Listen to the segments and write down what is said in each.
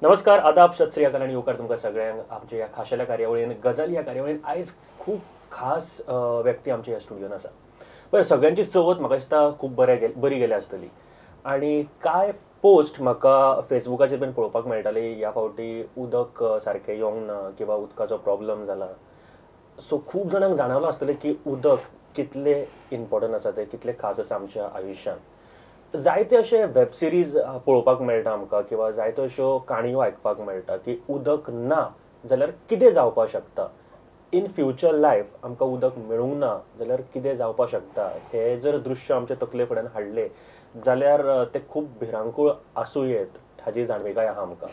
नमस्कार, आदाब, सत श्री अकाल आनी येवकार तुमकां सगळ्यांक आमच्या ह्या खाशेल्या कार्यावळीन. गजाली ह्या कार्यावळीन आयज खूब खास व्यक्ती आमच्या ह्या स्टुडियोन आसा. बरें, सगळ्यांची चवथ म्हाका दिसता खूब बरी गेल्या आसतली आनी कांय पोस्ट म्हाका फेसबुकाचेर बीन पळोवपाक मेळटाली. ह्या फावटी उदक सारकें येवंक ना किंवा उदकाचो प्रॉब्लम जाला. सो खूब जाणांक जाणवलां आसतलें की उदक कितलें इम्पॉर्टंट आसा, तें कितलें खास आसा आमच्या आयुश्यांत. जायते अशे वेब सिरीज पळोवपाक मेळटा आमकां किंवा जायत्यो अश्यो काणयो आयकपाक मेळटा की उदक ना जाल्यार कितें जावपाक शकता, इन फ्युचर लायफ आमकां उदक मेळूंक ना जाल्यार कितें जावपाक शकता. हें जर दृश्य आमच्या तकले फुड्यान हाडलें जाल्यार तें खूब भिरांकूळ आसूं येत हाजी जाणविकाय आहा आमकां.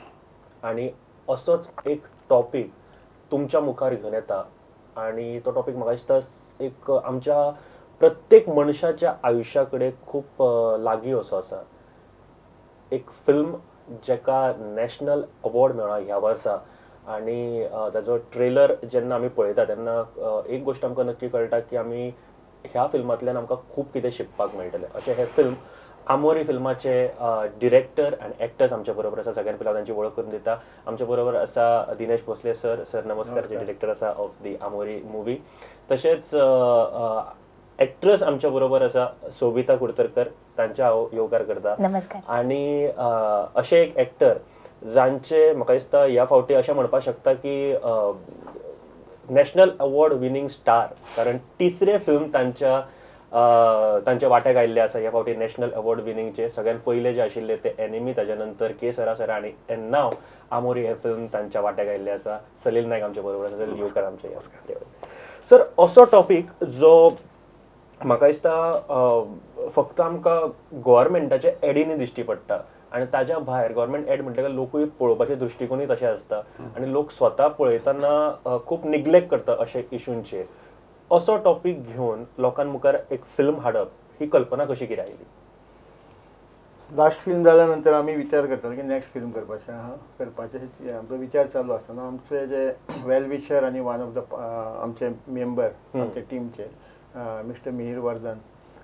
आनी असोच एक टॉपीक तुमच्या मुखार घेवन येता आनी तो टॉपीक म्हाका दिसता एक आमच्या प्रत्येक मनशाच्या आयुश्या कडेन खूब लागीं असो आसा. एक फिल्म जेका नॅशनल अवॉर्ड मेळ्ळा ह्या वर्सा आनी ताजो ट्रेलर जेन्ना आमी पळयता तेन्ना एक गोश्ट आमकां नक्की कळटा की आमी ह्या फिल्मांतल्यान आमकां खूब कितें शिकपाक मेळटलें. अशें हें फिल्म आमोरी फिल्माचे डिरेक्टर आनी एक्टर्स आमच्या बरोबर आसा. सगळ्यान पयलीं हांव तांची वळख करून दिता. आमच्या बरोबर आसा दिनेश भोसले सर. सर नमस्कार, जे डिरेक्टर आसा ऑफ the Amori movie. तशेंच एक्ट्रेस आमच्या बरोबर आसा सोबिता कुडतरकर, तांचे हांव येवकार करता. नमस्कार. आनी अशे एक एक्टर जांचे म्हाका दिसता ह्या फावटी अशें म्हणपाक शकता की नॅशनल अवॉर्ड विनींग स्टार, कारण तिसरें फिल्म तांच्या तांच्या वाट्याक आयिल्लें आसा ह्या फावटी नॅशनल अवॉर्ड विनींगचे. सगळ्यात पयले जे आशिल्ले ते एनिमी, ताज्या नंतर के सरा सरा आनी एन नाव आमोरी हे फिल्म तांच्या वाट्याक आयिल्लें आसा. सलील नायक आमच्या बरोबर आसा. सलील, येवकार आमच्या. सर, असो टॉपीक जो म्हाका दिसता फक्त आमकां गव्हर्मेंटाच्या एडीनी दिश्टी पडटा आनी ताज्या भायर गव्हर्मेंट एड म्हणटकीर लोकूय पळोवपाचे दृश्टिकोनूय तशें आसता आनी लोक स्वता पळयतना खूब निग्लेक्ट करता अशे इशूंचेर. असो टॉपीक घेवन लोकां मुखार एक फिल्म हाडप ही कल्पना कशी कितें आयली? लास्ट फिल्म जाल्या नंतर आमी विचार करताले की नेक्स्ट फिल्म करपाचें आहा, करपाचें आमचो विचार चालू आसतना आमचे जे वेल विशर आनी वन ऑफ the आमचे मेंबर आमच्या टिमचे मिस्टर मिहीर वर्धन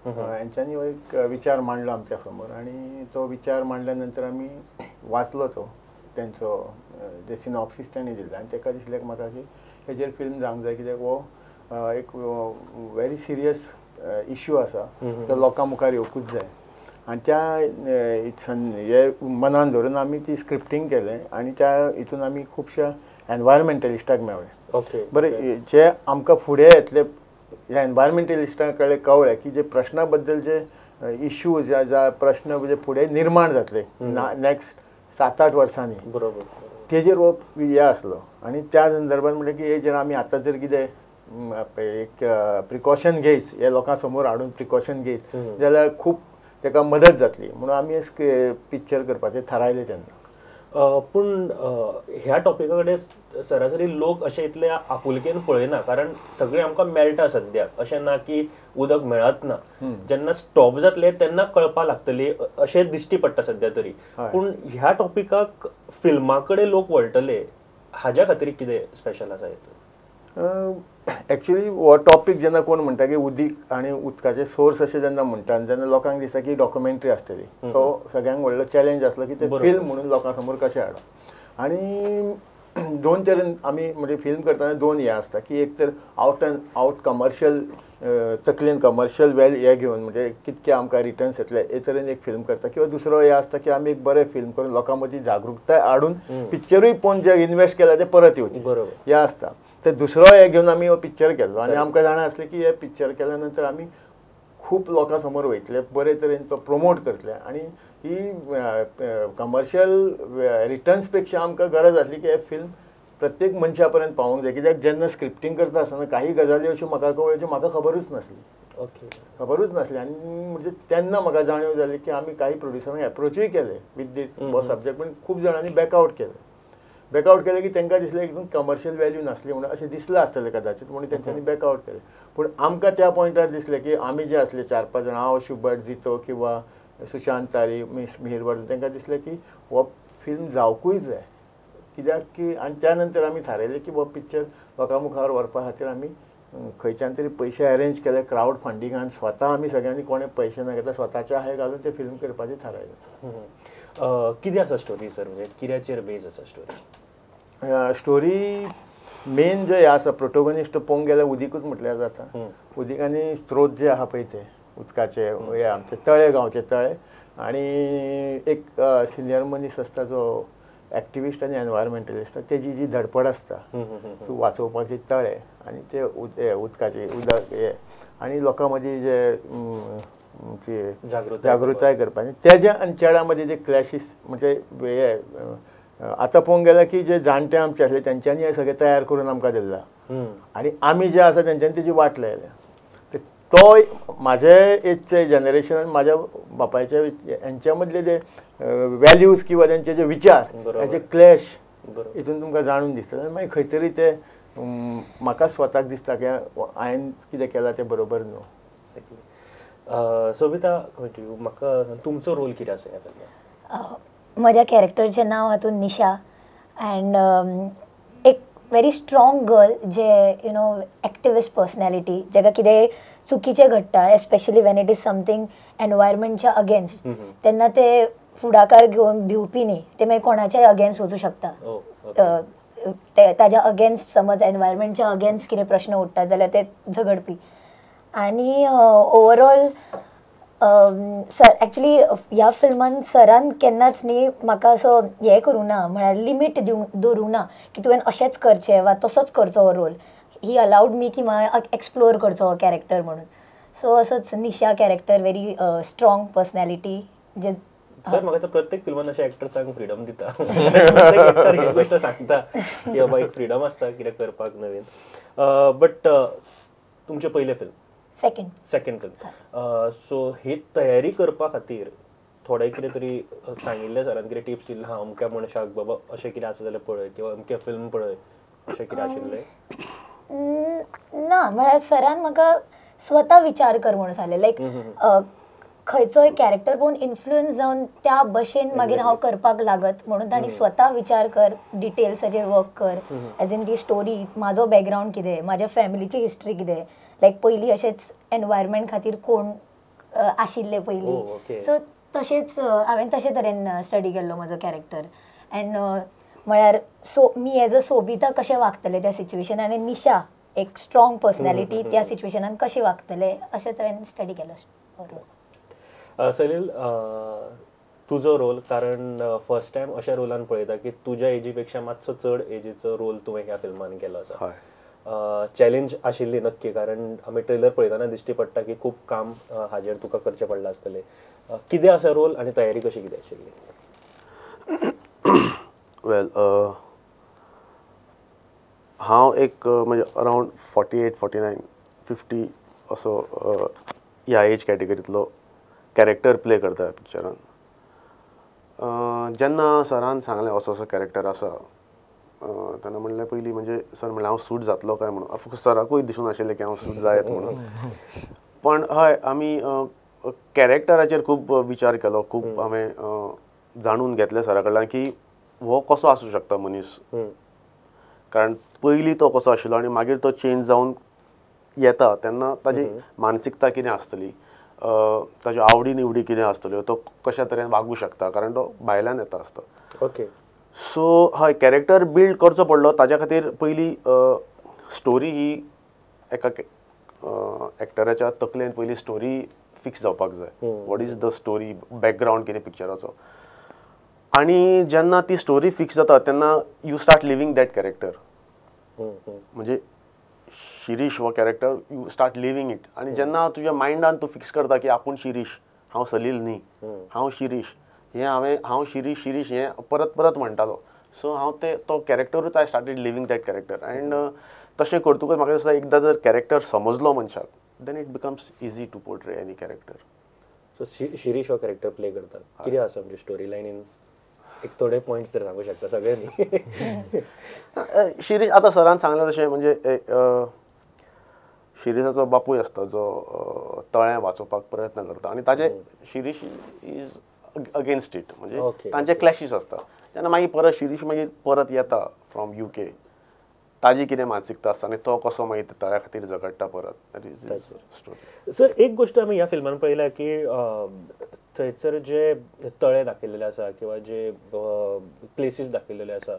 यांच्यांनी एक विचार मांडलो आमच्या समोर आनी तो विचार मांडल्या नंतर आमी वाचलो तो तेंचो जे सिनॉप्सीस तांणी दिल्ले आनी ताका दिसलें म्हाका की हेजेर फिल्म जावंक जाय, कित्याक हो एक व्हेरी सिरियस इश्यू आसा, तो लोकां मुखार येवकूच जाय. आनी त्या हे मनान धरून आमी ती स्क्रिप्टींग केलें आनी त्या हितून आमी खुबश्या एनवायरमेंटलिस्टाक मेळ्ळे. ओके, बरें, जे आमकां फुडें येतले ह्या एनवायरमेंटलिस्टां कडेन कळ्ळें की जे प्रश्ना बद्दल जे इश्यूज ज्या प्रश्न जे फुडें निर्माण जातले नेक्स्ट 7-8 वर्सांनी, बरोबर, तेजेर हो हे आसलो. आनी त्या संदर्भात म्हणलें की हे जेन्ना आमी आतां जर कितें एक प्रिकॉशन घेयत, हे लोकां समोर हाडून प्रिकॉशन घेयत जाल्यार खूब ताका मदत जातली म्हणून आमी पिक्चर करपाचें थारायलें तेन्ना. पूण ह्या टॉपिका कडेन सरासरी लोक अशे इतले आपुलकेन पळयना, कारण सगळें आमकां मेळटा सद्याक. अशें ना की उदक मेळत ना, जेन्ना स्टॉप जातले तेन्ना कळपाक लागतली अशें दिश्टी पडटा सद्या तरी. पूण ह्या टॉपिकाक फिल्मा कडेन लोक वळटले हाज्या खातीर कितें स्पेशल आसा हितून? एक्चुअली हो टॉपीक जेन्ना कोण म्हणटा की उदीक आनी उदकाचे सोर्स अशें जेन्ना म्हणटा तेन्ना लोकांक दिसता की डॉक्युमेंट्री आसतली. तो सगळ्यांक व्हडलो चॅलेंज आसलो की ते फिल्म म्हणून लोकां समोर कशें हाडप. आनी दोन तरेन आमी म्हणजे फिल्म करतना दोन हे आसता की एक तर आवट एंड आवट कमर्शियल तकलेन कमर्शियल वेल हे घेवन म्हणजे कितके आमकां रिटर्न्स येतले हे तरेन एक फिल्म करता, किंवा दुसरो हे आसता की आमी एक बरें फिल्म करून लोकां मदीं जागृताय हाडून पिक्चरूय पळोवन जे इन्वेस्ट केला ते परत येवचें, बरोबर, हे आसता. तर दुसरो हे घेवन आमी हो पिक्चर केल्लो आनी आमकां जाणा आसलें की हे पिक्चर केल्या नंतर आमी खूब लोकां समोर वयतले, बरे तरेन तो प्रमोट करतले आनी ही कमर्शियल रिटर्न्स पेक्षा आमकां गरज आसली की हे फिल्म प्रत्येक मनशा पर्यंत पावोंक जाय. कित्याक जेन्ना स्क्रिप्टींग करता आसतना काही गजाली अश्यो म्हाका कळ्ळ्यो ज्यो म्हाका खबरूच नासली. ओके, खबरूच नासली. आनी म्हणजे तेन्ना म्हाका जाणीव जाली की आमी काही प्रोड्युसरांक एप्रोचूय केले विथ दीस हो सब्जेक्ट, पूण खूब जाणांनी बॅकआवट केले. बॅकआवट केलें की तांकां दिसलें एकदम कमर्शियल वॅल्यू नासली म्हणून अशें दिसलां आसतलें कदाचित, म्हणून तेंच्यांनी बॅकआवट केलें. पूण आमकां त्या पॉयंटार दिसलें की आमी जे आसले 4-5 जाणां, हांव, शुभट, जितो किंवा सुशांत तारी, मिहीर वर्धन, तांकां दिसलें की हो फिल्म जावकूय जाय. कित्याक की आनी त्या नंतर आमी थारायलें की हो पिक्चर लोकां मुखार व्हरपा खातीर आमी खंयच्यान तरी पयशे अरेंज केले क्रावड फंडिंगान, स्वता आमी सगळ्यांनी कोणें पयशे ना घेतले, स्वताचे हे घालून ते फिल्म करपाचें थारायलें. कितें आसा स्टोरी सर, म्हणजे कित्याचेर बेज आसा स्टोरी? स्टोरी मेन जे आसा प्रोटोगोनिस्ट पळोवंक गेल्यार उदीकूच म्हटल्यार जाता. उदीक आनी स्त्रोत जे आहा पळय ते उदकाचे, हे आमचे तळे, गांवचे तळे, आनी एक सिनियर मनीस आसता जो एक्टिविस्ट आनी एनवायरमेंटलिस्ट, तेजी जी धडपड आसता तूं वाचोवपाचे तळे आनी ते उदकाचे उदक हे आनी लोकां मदीं जे जागृताय करपाची तेज्या आनी चेड्या मदीं जे क्लॅशीस, म्हणजे हे आतां पळोवंक गेल्यार की जे जाणटे आमचे आसले तेंच्यांनी हे सगळें तयार करून आमकां दिल्ला आनी आमी जे आसा तेंच्यांनी तेजी वाट लायल्या. तो म्हाजे एजचे जनरेशन म्हाज्या बापायच्या हेंच्या मदले जे वॅल्यूज किंवा तेंचे जे विचार हेचे क्लॅश हितून तुमकां जाणून दिसता. आनी मागीर खंय तरी ते म्हाका स्वताक दिसता की हांवें कितें केलां तें बरोबर न्हू. सोबिता, म्हाका तुमचो रोल कितें आसा ह्या फिल्मान? म्हज्या कॅरेक्टरचें नांव हातूंत निशा, अँड एक very strong girl J you know activist personality, जेका कितें चुकीचें घडटा, especially when it is something एनवायरमेंटच्या against, तेन्ना ते फुडाकार घेवन भिवपी न्ही, ते मागीर कोणाच्याय अगेन्स्ट वचूं शकता. ते ताज्या अगेन्स्ट समज एनवायरमेंटच्या अगेन्स्ट कितें प्रश्न उठता जाल्यार ते झगडपी. आनी ओवरऑल सर एक्चुली ह्या फिल्मान सरान केन्नाच न्ही म्हाका असो हें करूं ना, म्हळ्यार लिमीट दिवंक दवरूंक ना की तुवें अशेंच करचें वा तसोच करचो हो रोल. ही अलावड मी की म्हाका एक्सप्लोर करचो हो कॅरेक्टर म्हणून. सो असोच Nisha character, very strong personality. जे सर म्हाका तर प्रत्येक फिल्मान अशें एक्टर्सांक फ्रिडम दिता, प्रत्येक एक्टर ही गोश्ट सांगता की बाबा एक फ्रिडम आसता कितें करपाक नवीन. बट तुमचें पयलें फिल्म, सेकंड फिल्म, सो ही तयारी करपा खातीर थोडे कितें तरी सांगिल्लें सरान, कितें टिप्स दिल्ले, हा अमक्या मनशाक बाबा अशें कितें आसा जाल्यार पळय किंवा अमकें फिल्म पळय, अशें कितें आशिल्लें? ना, म्हळ्यार सरान म्हाका स्वता विचार कर म्हणून सांगलें. लायक खंयचोय कॅरेक्टर पळोवन इन्फ्लुयन्स जावन त्या भशेन मागीर हांव करपाक लागत म्हणून तांणी स्वता विचार कर, डिटेल्साचेर वर्क कर, एज इन ती स्टोरी, म्हाजो बॅकग्रावंड कितें, म्हाज्या फॅमिलीची हिस्ट्री कितें, लायक पयलीं अशेंच एनवायरमेंट खातीर कोण आशिल्ले पयलीं, सो तशेंच हांवें तशे तरेन स्टडी केल्लो म्हजो कॅरेक्टर. एंड म्हळ्यार सो मी एज अ सोबिता कशें वागतलें त्या सिच्युएशन, आनी निशा एक स्ट्रॉंग पर्सनॅलिटी त्या सिच्युएशनान कशें वागतलें, अशेंच हांवें स्टडी केलो रोल. सलील, तुजो रोल, कारण फर्स्ट टायम अशा रोलान पळयता की तुज्या एजी पेक्षा मातसो चड एजीचो रोल तुवें ह्या फिल्मान केलो आसा. चॅलेंज आशिल्ली नक्की, कारण आमी ट्रेलर पळयतना दिश्टी पडटा की खूब काम हाजेर तुका करचें पडलां आसतलें. कितें आसा रोल आनी तयारी कशी कितें आशिल्ली? वेल, हांव एक म्हणजे अरावंड 48, 49, 50 असो ह्या एज कॅटेगरींतलो कॅरेक्टर प्ले करता पिक्चरान. जेन्ना सरान सांगलें असो असो कॅरेक्टर आसा, तेन्ना म्हणलें पयलीं म्हणजे सर म्हणलें हांव सूट जातलो काय म्हणून. ऑफकोर्स सराकूय दिसून आशिल्लें की हांव सूट जायत म्हणून, पण हय आमी कॅरेक्टराचेर खूब विचार केलो, खूब हांवें जाणून घेतलें सरा कडल्यान की हो कसो आसूं शकता मनीस, कारण पयलीं तो कसो आशिल्लो आनी मागीर तो चेंज जावन येता तेन्ना ताजी मानसिकता कितें आसतली, ताज्यो आवडी निवडी कितें आसतल्यो, तो कशा तरेन वागूं शकता, कारण तो भायल्यान येता आसता. ओके, सो हय कॅरेक्टर बिल्ड करचो पडलो. ताज्या खातीर पयलीं स्टोरी ही एका एक्टराच्या तकलेन पयलीं स्टोरी फिक्स जावपाक जाय. What is the story, background कितें पिक्चराचो, आनी जेन्ना ती स्टोरी फिक्स जाता तेन्ना you start living that character. म्हणजे शिरीष हो character you start living it, आनी जेन्ना तुज्या मायंडान तूं फिक्स करता की आपूण शिरीष, हांव सलील न्ही, हांव शिरीष, हें हांवें हांव शिरीष शिरीष हें परत परत म्हणटालो. सो हांव ते तो कॅरेक्टरूच I started living that character. And तशें करतकूच म्हाका दिसता एकदां जर कॅरेक्टर समजलो मनशाक then it becomes easy to portray any character. So Shirish हो कॅरेक्टर प्ले करता, कितें आसा म्हणजे स्टोरी लायनीन एक थोडे पॉयंट्स जर सांगू शकता सगळ्यांनी? शिरीष आतां सरान सांगलें तशें म्हणजे शिरीषाचो बापूय आसता जो तळें वाचोवपाक प्रयत्न करता आनी ताजे शिरीष is against it, म्हणजे तांचे क्लॅशीस आसता. तेन्ना मागीर परत शिरीष मागीर परत येता फ्रॉम UK, ताजी कितें मानसिकता आसता आनी तो कसो मागीर तळ्या खातीर झगडटा परत. That is story. Sir, एक गोश्ट आमी ह्या फिल्मान पळयल्या की थंयसर जे तळे दाखयलेले आसा किंवा जे प्लेसीस दाखयलेले आसा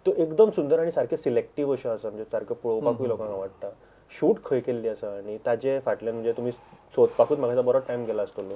त्यो एकदम सुंदर आनी सारके सिलेक्टीव अश्यो आसा, म्हणजे सारकें पळोवपाकूय लोकांक आवडटा. शूट खंय केल्ली आसा आनी ताजे फाटल्यान म्हणजे तुमी सोदपाकूच म्हाका बरो टायम गेला आसतलो.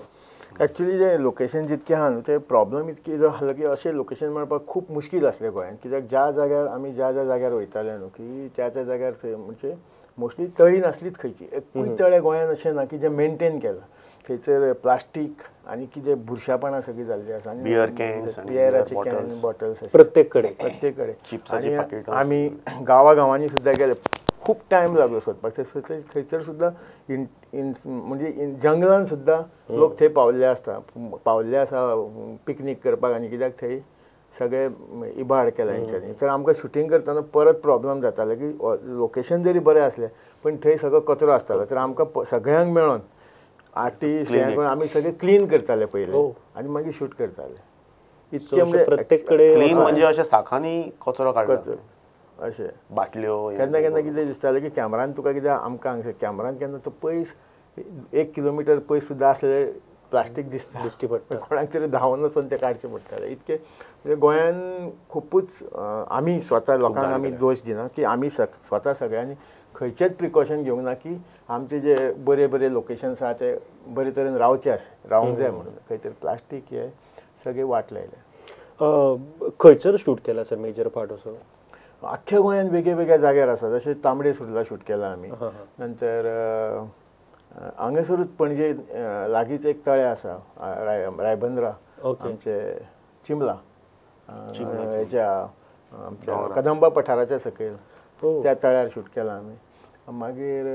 एक्चुअली जे लोकेशन जितकें आहा न्हू ते प्रॉब्लम इतकी जो आसलो की अशें लोकेशन मेळपाक खूब मुश्कील आसलें गोंयांत, कित्याक ज्या जाग्यार आमी ज्या ज्या जाग्यार वयताले न्हू की त्या त्या जाग्यार थंय म्हणजे मोस्टली तळी नासलीच खंयची, एकूय तळें गोंयांत अशें ना की जें मेनटेन केलां. थंयसर प्लास्टीक आनी कितें बुरशापणां सगळीं जाल्लीं आसा, बियर कॅन्स, बियराचे can bottles प्रत्येक कडेन प्रत्येक कडेन. आनी आमी गांवा गांवांनी सुद्दां गेले, खूब टायम लागलो सोदपाक. थंयसर सुद्दां म्हणजे जंगलान सुद्दां लोक थंय पावल्ले आसता, पावल्ले आसा पिकनीक करपाक आनी कित्याक थंय सगळे इबाड केला हेंच्यांनी. तर आमकां शुटींग करतना परत प्रॉब्लम जाताले की लोकेशन जरी बरें आसलें पण थंय सगळो कचरो आसतालो, तर आमकां सगळ्यांक मेळोन आर्टिस्ट आमी सगळे क्लीन करताले पयले आनी मागीर शूट करताले. इतकें म्हणजे प्रत्येक कडेन क्लीन म्हणजे अशें साखांनी कचरो काडलो अशें बाटल्यो. केन्ना केन्ना कितें दिसतालें की कॅमरान तुका कितें आमकां हांगसर कॅमरान केन्ना तो पयस 1 किलोमिटर पयस सुद्दां आसलें प्लास्टीक दिसता, दिश्टी पडटा, कोणाक तरी धांवन वचून तें काडचें पडटालें. इतकें म्हणजे गोंयान खुबूच आमी स्वता लोकांक आमी दोश दिना की आमी स्वता सगळ्यांनी खंयचेच प्रिकॉशन घेवंक ना की आमचे जे बरे बरे लोकेशन्स आहा ते बरे तरेन रावचे आसा, रावंक जाय म्हणून खंय तरी प्लास्टीक हे सगळे वाट लायले. खंयसर शूट केला सर मेजर पार्ट असो? आख्ख्या गोंयांत वेगळे वेगळ्या जाग्यार आसा, जशें तांबडे सुर्ला शूट केला आमी, नंतर हांगासरूच पणजे लागींच एक तळें आसा रायबंद्रा, आमचे चिमला हेच्या आमच्या कदंबा पठाराच्या सकयल त्या तळ्यार शूट केला आमी. मागीर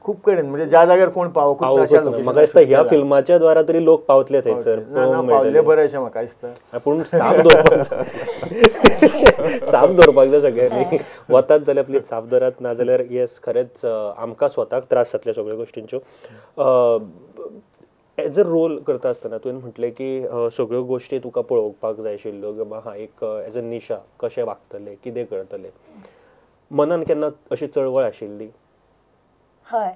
खूब कडेन म्हणजे ज्या जाग्यार कोण पावूंक ना, म्हाका दिसता ह्या फिल्माच्या द्वारा तरी लोक पावतले थंयसर, पावले बरें अशें म्हाका दिसता. पूण साफ दवरपाक साफ दवरपाक जाय सगळ्यांनी, वतात जाल्यार प्लीज साफ दवरात, ना जाल्यार येस खरेंच आमकां स्वताक त्रास जातले सगळ्यो गोश्टींच्यो. एज अ रोल करता आसतना तुवें म्हटलें की सगळ्यो गोश्टी तुका पळोवपाक जाय आशिल्ल्यो किंवा हा एक एज अ निशा कशें वागतलें कितें करतलें, मनान केन्ना अशी चळवळ आशिल्ली? हय,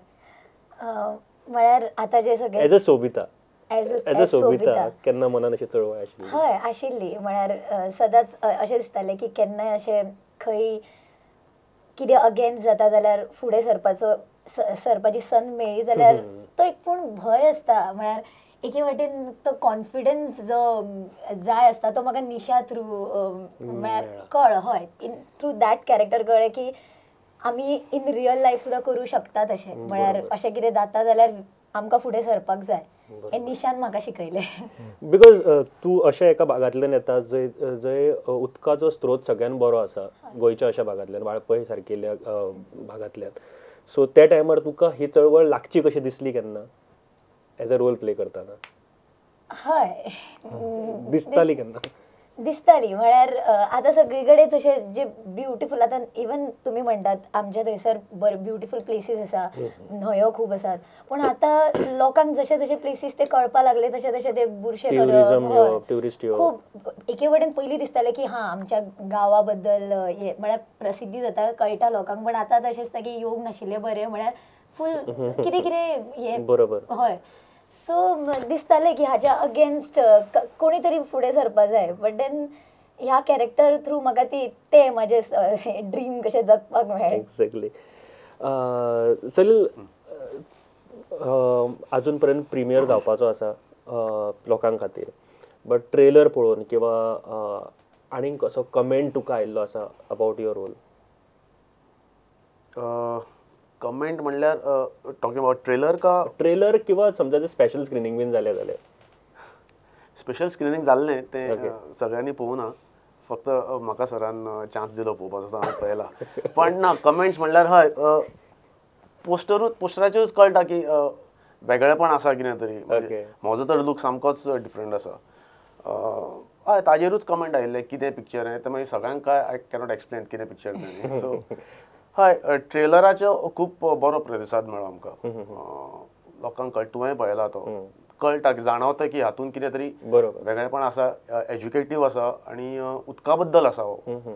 म्हळ्यार आतां जे सगळे as a Sobhita, as a Sobhita केन्ना मनान अशी चळवळ आशिल्ली? हय आशिल्ली, म्हळ्यार सदांच अशें दिसतालें की केन्नाय अशें खंय कितें अगेन्स्ट जाता जाल्यार फुडें सरपाचो सरपाची संद मेळ्ळी जाल्यार तो एक पूण भंय आसता. म्हळ्यार एके वाटेन तो कॉन्फिडन्स जो जाय आसता तो म्हाका निशा थ्रू म्हळ्यार कळ्ळो. हय, इन थ्रू that character कळ्ळें की आमी इन रियल लायफ सुद्दां करूं शकता तशें, म्हळ्यार अशें कितें जाता जाल्यार आमकां फुडें सरपाक जाय, हें निशान म्हाका शिकयलें. Because तूं अशा एका भागांतल्यान येता जंय जंय उदकाचो स्त्रोत सगळ्यान बरो आसा गोंयच्या अशा भागांतल्यान, वाळपय सारकेल्या भागांतल्यान, सो त्या टायमार तुका ही चळवळ लागची कशी दिसली केन्ना एज अ रोल प्ले करतना? हय दिसताली केन्ना? दिसताली, म्हळ्यार आतां सगळी कडेन तशें जे ब्युटिफूल आतां इवन तुमी म्हणटात आमच्या थंयसर बरे ब्युटिफूल प्लेसीस आसा, न्हंयो खूब आसात, पूण आतां लोकांक जशे जशे प्लेसीस ते कळपा लागले तशे तशे ते बुरशे करप खूब एके वटेन पयलीं दिसतालें की हां आमच्या गांवा बद्दल हे म्हळ्यार प्रसिद्धी जाता कळटा लोकांक, पण आतां तशें दिसता की येवंक नाशिल्लें बरें, म्हळ्यार फूल कितें कितें हें बरोबर. हय, सो दिसतालें की हाज्या अगेन्स्ट कोणी तरी फुडें सरपा जाय, बट then ह्या कॅरेक्टर थ्रू म्हाका ती तें म्हाजें ड्रीम कशें जगपाक मेळ्ळें. एक्झॅक्टली. सलील, अजून पर्यंत प्रिमियर जावपाचो आसा लोकां खातीर, बट ट्रेलर पळोवन किंवा आनीक असो कमेंट तुका आयिल्लो आसा अबाउट your role? Comment म्हणल्यार टॉकिंग अबाउट ट्रेलर का? ट्रेलर किंवा समजा जे स्पेशल स्क्रिनींग बीन जालें जाल्यार? स्पेशल स्क्रिनींग जाल्लें तें सगळ्यांनी पळोवना, फक्त म्हाका सरान चान्स दिलो पळोवपाचो, हांवें पळयला. पण ना, कमेंट्स म्हणल्यार हय पोस्टरूच पोस्टराचेरूच कळटा की वेगळेपण आसा कितें तरी. म्हजो तर लूक सामकोच डिफरंट आसा. हय, ताजेरूच कमेंट आयिल्ले कितें पिक्चर हें, तें मागीर सगळ्यांक काय I cannot explain कितें पिक्चर तें. सो हय, ट्रेलराचो खूब बरो प्रतिसाद मेळ्ळो आमकां, लोकांक कळ, तुवें पळयला तो कळटा की जाणवता की हातून कितें तरी वेगळेपण आसा, एज्युकेटीव आसा आनी उदका बद्दल आसा हो.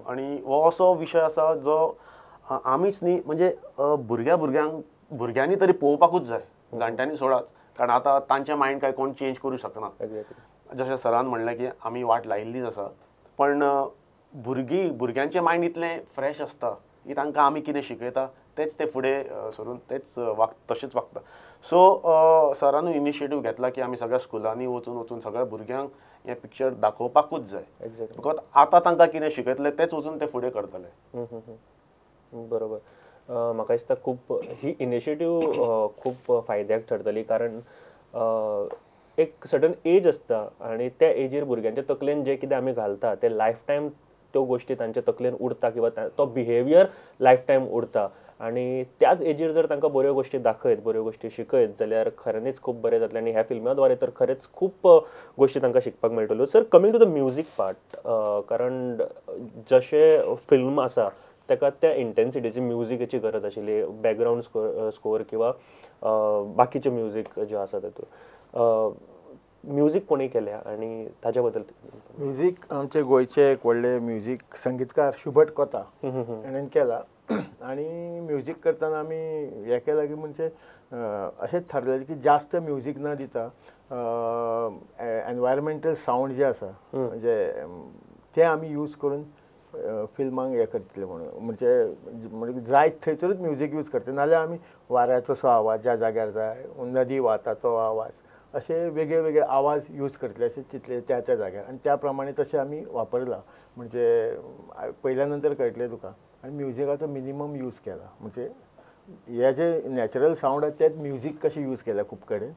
आनी हो असो विशय आसा जो आमीच न्ही म्हणजे भुरग्या भुरग्यांक भुरग्यांनी तरी पळोवपाकूच जाय, जाणट्यांनी सोडाच, कारण आतां तांचें मायंड काय कोण चेंज करूं शकना. जशें सरान म्हणलें की आमी वाट लायिल्लीच आसा, पण भुरग्यांचें मायंड इतलें फ्रेश आसता की तांकां आमी कितें शिकयता तेच ते फुडें सरून तेच तशेंच वागता. सो सरानूय इनिशिएटीव घेतला की आमी सगळ्या स्कुलांनी वचून वचून सगळ्या भुरग्यांक हें पिक्चर दाखोवपाकूच जाय, because आतां तांकां कितें शिकयतलें तेच वचून ते फुडें करतले. बरोबर. म्हाका दिसता खूब ही इनिशिएटीव खूब फायद्याक ठरतली, कारण एक सर्टन एज आसता आनी त्या एजीर भुरग्यांच्या तकलेन जें कितें आमी घालता तें लायफ टायम त्यो गोश्टी तांच्या तकलेन उरता किंवा तो बिहेवियर लायफ टायम उरता. आनी त्याच एजीर जर तांकां बऱ्यो गोश्टी दाखयत, बऱ्यो गोश्टी शिकयत जाल्यार खऱ्यांनीच खूब बरें जातलें. आनी ह्या फिल्मा द्वारे तर खरेंच खूब गोश्टी तांकां शिकपाक मेळटल्यो. Sir, coming to the music part, कारण जशें फिल्म आसा ताका त्या इंटेन्सिटीची म्युजिकेची गरज आशिल्ली, बॅकग्रावंड स्कोर किंवा बाकीचें म्युजीक जें आसा तातूंत म्युजीक कोणी केल्या आनी ताच्या बद्दल? म्युजीक आमचे गोंयचे एक व्हडले म्युजीक संगीतकार शुभट कोता हाणें केला. आनी म्युजीक करतना आमी हें केलां की म्हणजे अशेंच थारलें की जास्त म्युजीक न दिता एनवायरमेंटल सावंड जे आसा म्हणजे ते आमी यूज करून फिल्मांक हें करतले म्हणून, म्हणजे जायत थंयसरूच म्युजीक यूज करतले, नाजाल्यार आमी वाऱ्याचो सो आवाज ज्या जाग्यार जाय, नदी वाहता तो आवाज, अशे वेगळे वेगळे आवाज यूज करतले अशें चिंतले त्या त्या जाग्यार, आनी त्या प्रमाणे तशें आमी वापरलां. म्हणजे पयल्या नंतर कळटलें तुका. आनी म्युजिकाचो मिनिमम यूज केला, म्हणजे हे जे नॅचरल सावंड आसा तेच म्युजीक कशें यूज केल्या खूब कडेन,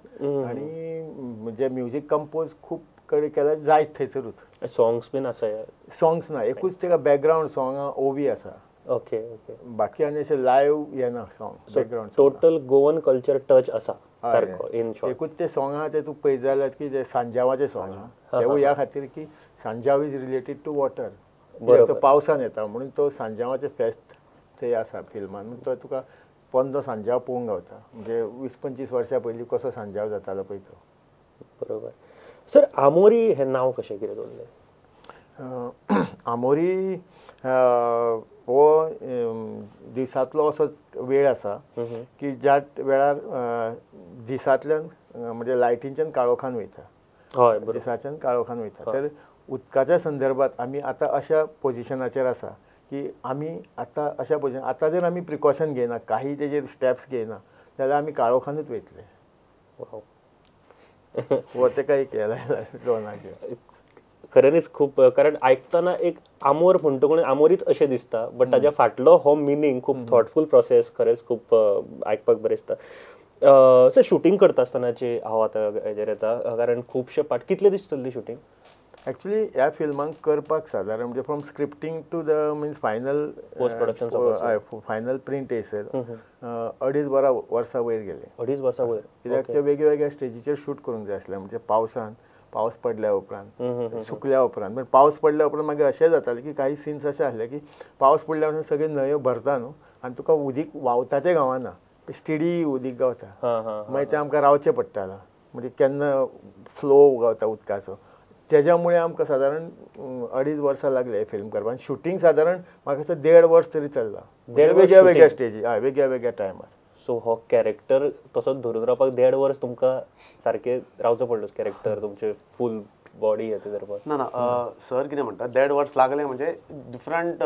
आनी म्हणजे म्युजीक कंपोज खूब कडेन केल्या जायत थंयसरूच. सॉंग्स बीन आसा? सॉंग्स ना, एकूच तेका बॅकग्रावंड सॉंग ओवी आसा. Okay okay. बाकी आनी अशें लायव्ह येना song, background. Total Goan culture touch आसा सारको इन शॉर्ट. एकूच ते सॉंग आहा ते तूं पळयत जाल्यार की जे सांजावाचे सॉंग आहा तेवूय ह्या खातीर की Sanjao is related to water, तो पावसान येता म्हणून तो सांजावाचें फेस्त थंय आसा फिल्मान, म्हणून तो तुका पोंदो सांजाव पळोवंक गावता, म्हणजे 20-25 वर्सां पयलीं कसो सांजाव जातालो पळय तो. बरोबर. सर, आमोरी हें नांव कशें कितें दवरलें? आमोरी हो दिसांतलो असो वेळ आसा की ज्या वेळार दिसांतल्यान म्हणजे लायटींच्यान काळोखान वयता, हय, दिसाच्यान काळोखान वयता. तर उदकाच्या संदर्भात आमी आतां अशा पोजिशनाचेर आसा की आमी आतां अशा पोजिशन, आतां जर आमी प्रिकॉशन घेयना, काही तेजेर स्टेप्स घेयना जाल्यार आमी काळोखानूच वयतले. हो तेका एक हें लायला ड्रोनाचेर. खऱ्यांनीच खूब, कारण आयकतना एक आमोर म्हणटकूच आमोरीच अशें दिसता, बट ताज्या फाटलो हो मिनींग खूब थॉटफूल प्रोसेस, खरेंच खूब आयकपाक बरें दिसता. सर, शुटींग करता आसतनाची हांव आतां हेजेर येता, कारण खुबशे पार्ट, कितले दीस चल्ली शुटींग? एक्चुअली ह्या फिल्मांक करपाक सादारण म्हणजे from scripting to the means final post production, final print येयसर 2.5 वर्सां वयर गेले. 2.5 वर्सां वयर, कित्याक ते वेगवेगळ्या स्टेजीचेर शूट करूंक जाय आसलें, म्हणजे पावसान, पावस पडल्या उपरांत, सुकल्या उपरांत. पण पावस पडल्या उपरांत मागीर अशें जातालें की काही सिन्स अशें आसले की पावस पडल्या उपरांत सगळे न्हंयो भरता न्हू, आनी तुका उदीक व्हांवता तें गावना, स्टेडी उदीक गावता, मागीर तें आमकां रावचें पडटालें, म्हणजे केन्ना फ्लो गावता उदकाचो. तेज्या मुळे आमकां सादारण 2.5 वर्सां लागले हे फिल्म करपाक. शुटींग सादारण म्हाका दिसता 1.5 वर्स तरी चल्लां, वेगळ्या वेगळ्या स्टेजी, हय, वेगळ्या वेगळ्या टायमार. सो हो कॅरेक्टर तसोच धरून रावपाक 1.5 वर्स तुमकां सारकें रावचो पडलो, कॅरेक्टर तुमचें फूल बॉडी हें धरपाक? ना ना, सर कितें म्हणटा, 1.5 वर्स लागलें म्हणजे डिफरंट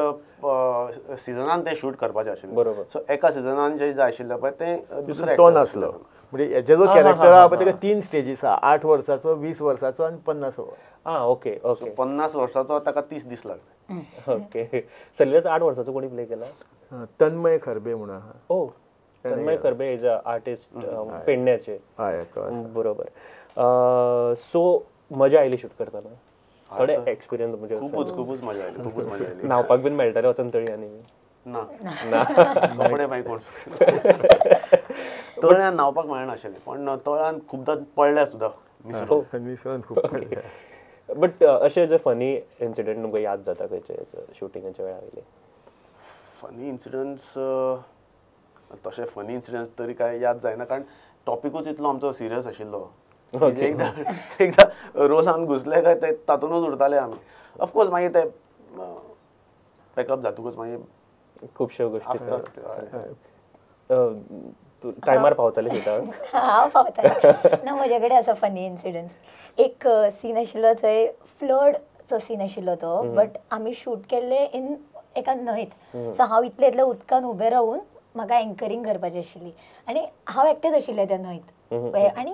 सिजनान तें शूट करपाचें आशिल्लें. बरोबर. सो एका सिजनान जें जाय आशिल्लें पळय तें दुसरें तो नासलो, म्हणजे हेजे जो कॅरेक्टर आहा पळय तेका 3 स्टेजीस आहा, 8 वर्साचो, 20 वर्साचो आनी 50. आं, ओके ओके. 50 वर्साचो ताका 30 दीस लागले. ओके. सल्ल्याच 8 वर्साचो कोणी प्ले केला? तन्मय खरबे म्हणून आहा. ओ, Tanmay Kharbe is a artist पेडण्याचे. हय, तो आसा. बरोबर. सो मजा आयली शूट करतना? थोडे एक्सपिरियन्स म्हणजे खूबच खूबच मजा आयली, खूबच मजा आयली. न्हावपाक बीन मेळटालें वचून तळयांनी? ना ना, कपडे मागीर कोण तळ्यान न्हावपाक मेळनाशिल्लें, पण तळ्यान खुबदां पडल्या सुद्दां, निसरून खूब पडल्या. बट अशें जे फनी इन्सिडंट तुमकां याद जाता खंयचे शुटिंगाच्या वेळार वयले? फनी इन्सिडंट्स, तशे फनी इन्सिडंट्स तरी काय याद जायना, कारण टॉपिकूच इतलो आमचो सिरियस आशिल्लो. एकदां एकदां रोलान घुसले काय ते तातूंतच उरताले आमी. ऑफकोर्स मागीर ते पॅकअप जातकूच मागीर खुबश्यो गोश्टी आसतात. टायमार पावताले शुटाक? हांव पावतालें ना. म्हजे कडेन आसा फनी इन्सिडंट्स. एक सीन आशिल्लो थंय फ्लडचो सीन आशिल्लो तो, बट आमी शूट केल्ले इन एका न्हंयत. सो हांव इतले इतले उदकान उबें रावून म्हाका एंकरींग करपाची आशिल्ली आनी हांव एकटेंच आशिल्लें त्या न्हंयत आनी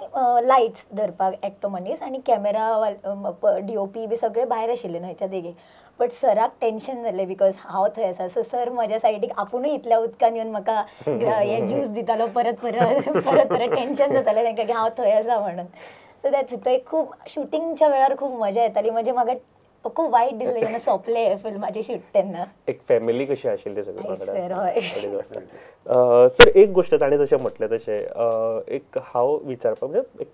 लायट्स धरपाक एकटो मनीस आनी कॅमेरा DOP B सगळे भायर आशिल्ले न्हंयच्या देगेक. बट सराक टेंशन जालें because हांव थंय आसा. सो सर म्हज्या सायडीक आपुणूय इतल्या उदकान येवन म्हाका हे ज्यूस दितालो परत परत परत परत. टेंशन जातालें तांकां की हांव थंय आसा म्हणून. सो that's थंय खूब शुटिंगच्या वेळार खूब मजा येताली. म्हणजे म्हाका खूब वायट दिसलें जेन्ना सोंपलें फिल्माचें शूट तेन्ना. एक फॅमिली कशी आशिल्ली सगळी. सर हय. सर एक गोश्ट ताणें जशें म्हटलें तशें एक हांव विचारपाक म्हणजे एक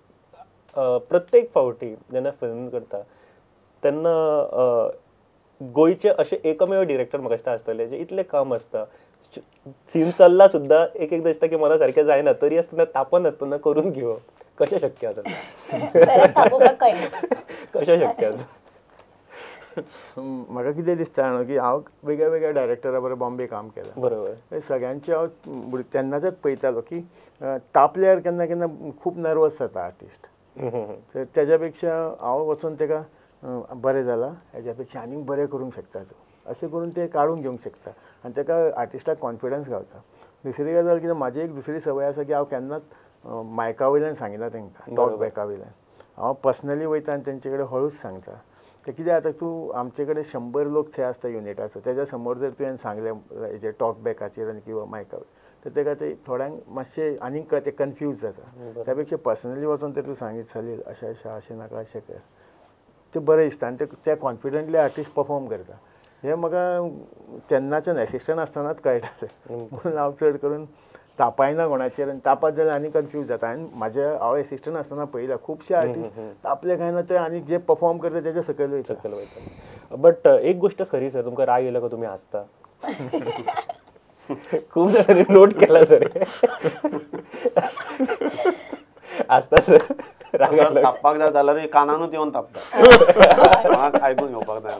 प्रत्येक फावटी जेन्ना फिल्म करता तेन्ना गोंयचे अशे एकमेव डिरेक्टर म्हाका दिसता आसतले जे इतलें काम आसता, सीन चल्ला सुद्दां एक एकदां दिसता की मला सारकें जायना तरी आसतना तापनासतना करून घेवप कशें शक्य आसा? कशें शक्य आसा? म्हाका कितें दिसता जाणा की हांव वेगळ्या वेगळ्या डायरेक्टरा बरोबर बॉम्बे काम केलां. बरोबर. सगळ्यांचे हांव तेन्नाच्याच पळयतालो की तापल्यार केन्ना केन्ना खूब नर्वस जाता आर्टिस्ट. तर तेज्या पेक्षा हांव वचून तेका बरें जालां हेज्या पेक्षा आनीक बरें करूंक शकता तूं अशें करून ते काडून घेवंक शकता आनी तेका आर्टिस्टाक कॉन्फिडन्स गावता. दुसरी गजाल कितें, म्हाजी एक दुसरी संवय आसा की हांव केन्नाच मायका वयल्यान सांगिना तांकां, टॉक बॅका वयल्यान. हांव पर्सनली वयता आनी तेंचे कडेन हळूच सांगता. ते कितें जाता, तूं आमचे कडेन 100 लोक थंय आसता युनिटाचो, तेज्या समोर जर तुवें सांगलें हेजे टॉक बॅकाचेर आनी किंवां मायका तर तेका ते थोड्यांक मातशें आनीक ते कन्फ्यूज जाता. त्या पेक्षा पर्सनली वचून ते तूं सांगीत चलील अशें अशें अशें नाका अशें कर, तें बरें दिसता आनी ते कॉन्फिडंटली आर्टिस्ट परफॉर्म करता. हें म्हाका तेन्नाच्यान एसिस्टंट आसतनाच कळटालें म्हणून हांव चड करून तापायना कोणाचेर आनी तापात जाल्यार आनी कन्फ्यूज जाता. आनी म्हाजे हांव एसिस्टंट आसतना पळयलां खुबशे आर्टिस्ट तापले काय ना ते आनी जे परफॉर्म करता तेच्या सकयल वयता. सकयल वयता. बट एक गोश्ट खरी सर, तुमकां राग येयलो काय तुमी हांसता? खूब जाणांनी नोट केला सर. आसता सर राग आयलो? तापपाक जाय जाल्यार कानानूच येवन तापता, कोणाक आयकून घेवपाक जाय.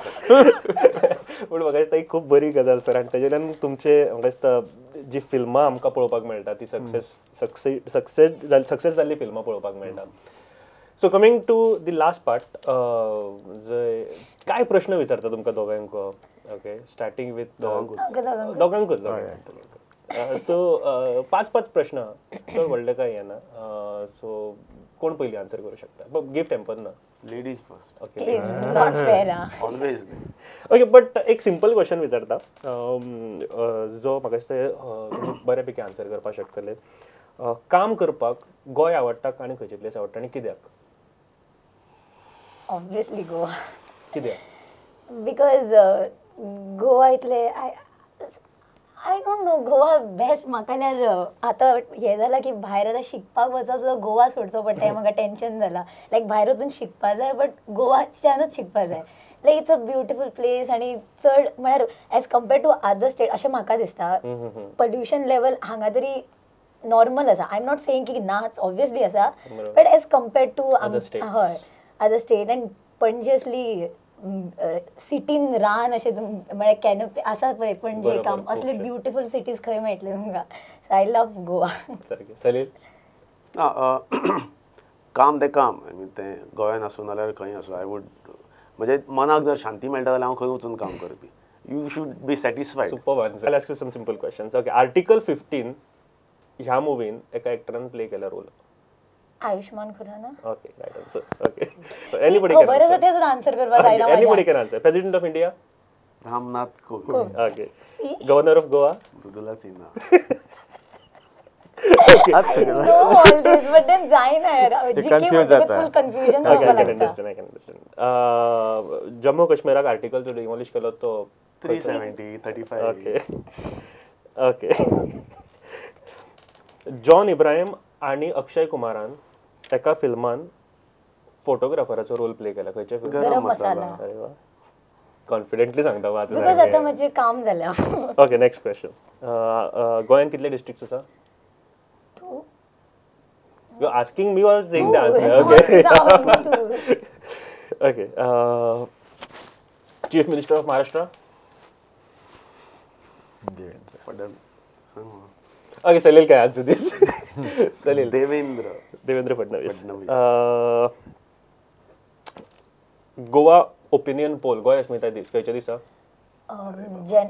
पूण म्हाका दिसता ही खूब बरी गजाल सर आनी तेजेल्यान तुमचे म्हाका दिसता जी फिल्मां आमकां पळोवपाक मेळटा ती सक्सेस जाल्ली फिल्मां पळोवपाक मेळटा. So coming to the last part, जंय काय प्रश्न विचारता तुमकां दोगांक. ओके, स्टार्टींग विथ दोगांकूच. सो 5-5 प्रश्न, चड व्हडलें कांय येना. सो कोण पयलीं आन्सर करूं शकता? गिफ्ट हॅम्पर ना. Ladies first. Okay, not fair. Always. Okay, but एक सिंपल क्वेश्चन विचारता जो म्हाका दिसता बऱ्यापैकी आन्सर करपाक शकतले. काम करपाक गोंय आवडटा आनी खंयचे प्लेस आवडटा आनी कित्याक? ऑब्वियसली गोवा. कित्याक? Because Goa इतले I don't know, Goa best म्हाका. जाल्यार आतां हें जालां की भायर आतां शिकपाक वचप सुद्दां गोवा सोडचो पडटा हें म्हाका टेंशन जालां. लायक भायर वचून शिकपा जाय बट गोवाच्यानूच शिकपा जाय. Like it's a beautiful place आनी चड म्हळ्यार as compare to other state अशें म्हाका दिसता पोल्युशन लेवल हांगा तरी नॉर्मल आसा. I am not saying की नाच, ऑब्वियसली आसा, बट एज कम्पेर्ड टू हय अदर स्टेट. आनी पणजे असली सिटीन रान अशें म्हळ्यार कॅनोपी आसा पळय पणजे काम, असले ब्युटिफूल सिटीज खंय मेळटले तुमकां. So I love Goa. सारकें. सलील? ना, काम तें काम. I mean तें गोंयान आसूं नाल्यार खंय आसूं, I would म्हणजे मनाक जर शांती मेळटा जाल्यार हांव खंय वचून काम करपी. You should be satisfied. Super answer. I ask you some simple questions. Okay, article 15 ह्या मुवीन एका एक्टरान प्ले केला role. Ayushmann Khurrana. Okay, right answer. Okay, so anybody can खबर आसा तें सुद्दां आन्सर करपाक जायना. Anybody can answer. President of India? Ramnath Kovind. Okay. Governor of Goa? Mridula Sinha. I know all this, but then जायना यार. GK म्हणटकच full confusion जावपाक I can लागता. understand, I can understand. Jammu काश्मीराक article जो demolish केलो तो 370, 35. Okay okay. John Ibrahim आनी अक्षय कुमारान एका फिल्मान फोटोग्राफराचो रोल प्ले केला. खंयच्या फिल्म? गरम मसाला. अरे वा, कॉन्फिडंटली सांगता आतां. Because आतां म्हजें काम जालें. Okay, next question. गोंयांत कितले डिस्ट्रिक्ट्स आसा? 2. You asking me or saying the answer? Okay. Okay. Chief Minister of Maharashtra? Okay, Salil can answer this. चालेल. देवेंद्र. देवेंद्र फडणवीस. फडणवीस. गोवा ओपिनियन पोल, गोंय अस्मिताय दीस खंयच्या दिसा? Jan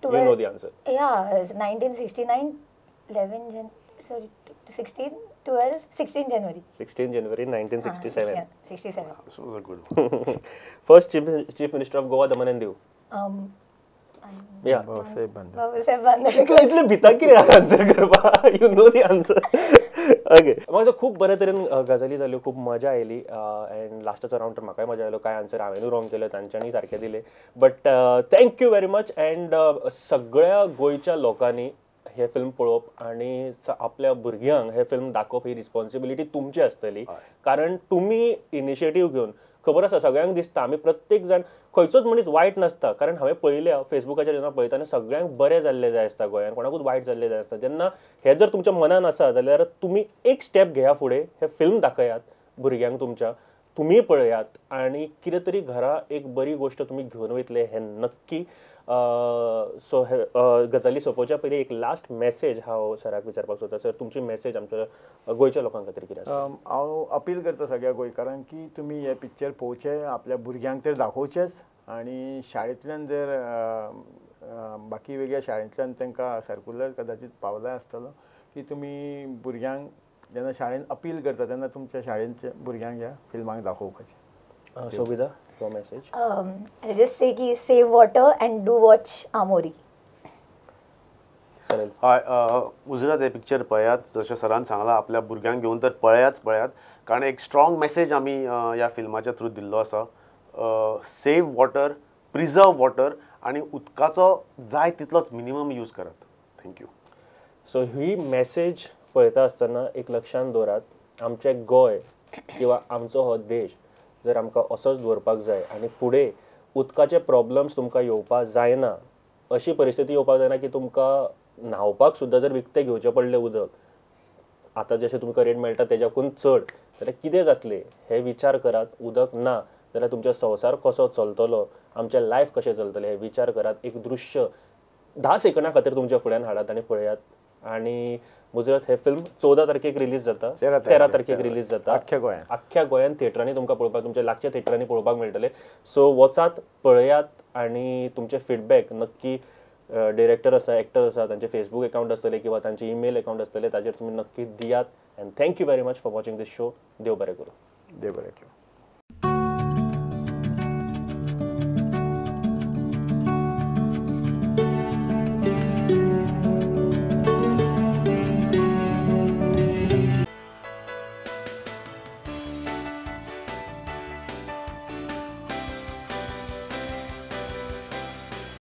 You know the answer. Yeah, 1969, 11 Jan, sorry, 16, 12, 16 January. 16 January 1967. 67. This was a good one. First chief minister of Goa, Daman and Diu. Yeah. Babasaheb Bandodkar. Babasaheb Bandodkar. इतले भिता कितें answer करपा? You know the answer. Okay, म्हाका खूब बरे तरेन गजाली जाल्यो, खूब मजा आयली एंड लास्टाचो रावंड तर म्हाकाय मजा आयलो. कांय आन्सर हांवेनूय रॉंग केले, तांच्यांनी सारके दिले, but thank you very much. And सगळ्या गोंयच्या लोकांनी हें फिल्म पळोवप आनी आपल्या भुरग्यांक हें फिल्म दाखोवप ही रिस्पॉन्सिबिलिटी तुमची आसतली, कारण तुमी इनिशिएटीव घेवन, खबर आसा सगळ्यांक दिसता आमी प्रत्येक जाण, खंयचोच मनीस वायट नासता, कारण हांवें पळयल्या फेसबुकाचेर जेन्ना पळयतना सगळ्यांक बरें जाल्लें जाय आसता, गोंयान कोणाकूच वायट जाल्लें जाय आसता. जेन्ना हें जर तुमच्या मनान आसा जाल्यार तुमी एक स्टेप घेया फुडें, हें फिल्म दाखयात भुरग्यांक तुमच्या, तुमी पळयात आनी कितें तरी घरा एक बरी गोश्ट तुमी घेवन वयतले हें नक्की. सो हे गजाली सोंपोवच्या पयलीं एक लास्ट मॅसेज हांव सराक विचारपाक सोदता. सर, तुमची मॅसेज आमच्या गोंयच्या लोकां खातीर कितें आसा? हांव अपील करता सगळ्या गोंयकारांक की तुमी हे पिक्चर पळोवचें, आपल्या भुरग्यांक तर दाखोवचेंच, आनी शाळेंतल्यान जर बाकी वेगळ्या शाळेंतल्यान तांकां सर्कुलर कदाचित पावलाय आसतलो की तुमी भुरग्यांक जेन्ना शाळेन अपील करता तेन्ना तुमच्या शाळेंतच्या भुरग्यांक ह्या फिल्मांक दाखोवपाचें. Sobhita, your message? I just say की save water and do watch Aamori. चालेल. हय, मुजरत हें पिक्चर पळयात, जशें सरान सांगलां आपल्या भुरग्यांक घेवन तर पळयाच पळयात, कारण एक स्ट्रॉंग मॅसेज आमी ह्या फिल्माच्या थ्रू दिल्लो आसा. सेव वॉटर, प्रिजर्व वॉटर आनी उदकाचो जाय तितलोच मिनिमम यूज करात. Thank you. So he message पळयता आसतना एक लक्षांत दवरात, आमचें गोंय किंवा आमचो हो देश जर आमकां असोच दवरपाक जाय आनी फुडें उदकाचे प्रॉब्लम्स तुमकां येवपाक जायना, अशी परिस्थिती येवपाक जायना की तुमकां न्हांवपाक सुद्दां जर विकतें घेवचें पडलें उदक, आतां जशें तुमकां रेट मेळटा तेज्याकून चड, जाल्यार कितें जातलें हे विचार करात. उदक ना जाल्यार तुमचो संवसार कसो चलतलो, आमचें लायफ कशें चलतलें हे विचार करात. एक दृश्य 10 सेकंडां खातीर तुमच्या फुड्यान हाडात आनी पळयात. आनी मुजरत हे फिल्म 14 तारखेक रिलीज जाता, 13 तारखेक रिलीज जाता अख्ख्या गोंयांत, अख्ख्या गोंयांत थिएटरांनी तुमकां पळोवपाक, तुमच्या लागच्या थिएटरांनी पळोवपाक मेळटले. सो वचात, पळयात आनी तुमचे फिडबॅक नक्की, डिरेक्टर आसा, एक्टर आसा, तांचे फेसबूक अकाउंट आसतले किंवा तांचे ईमेल अकाउंट आसतले, ताजेर तुमी नक्की दियात. And thank you very much for watching this show. देव बरें करूं. देव बरें करूं.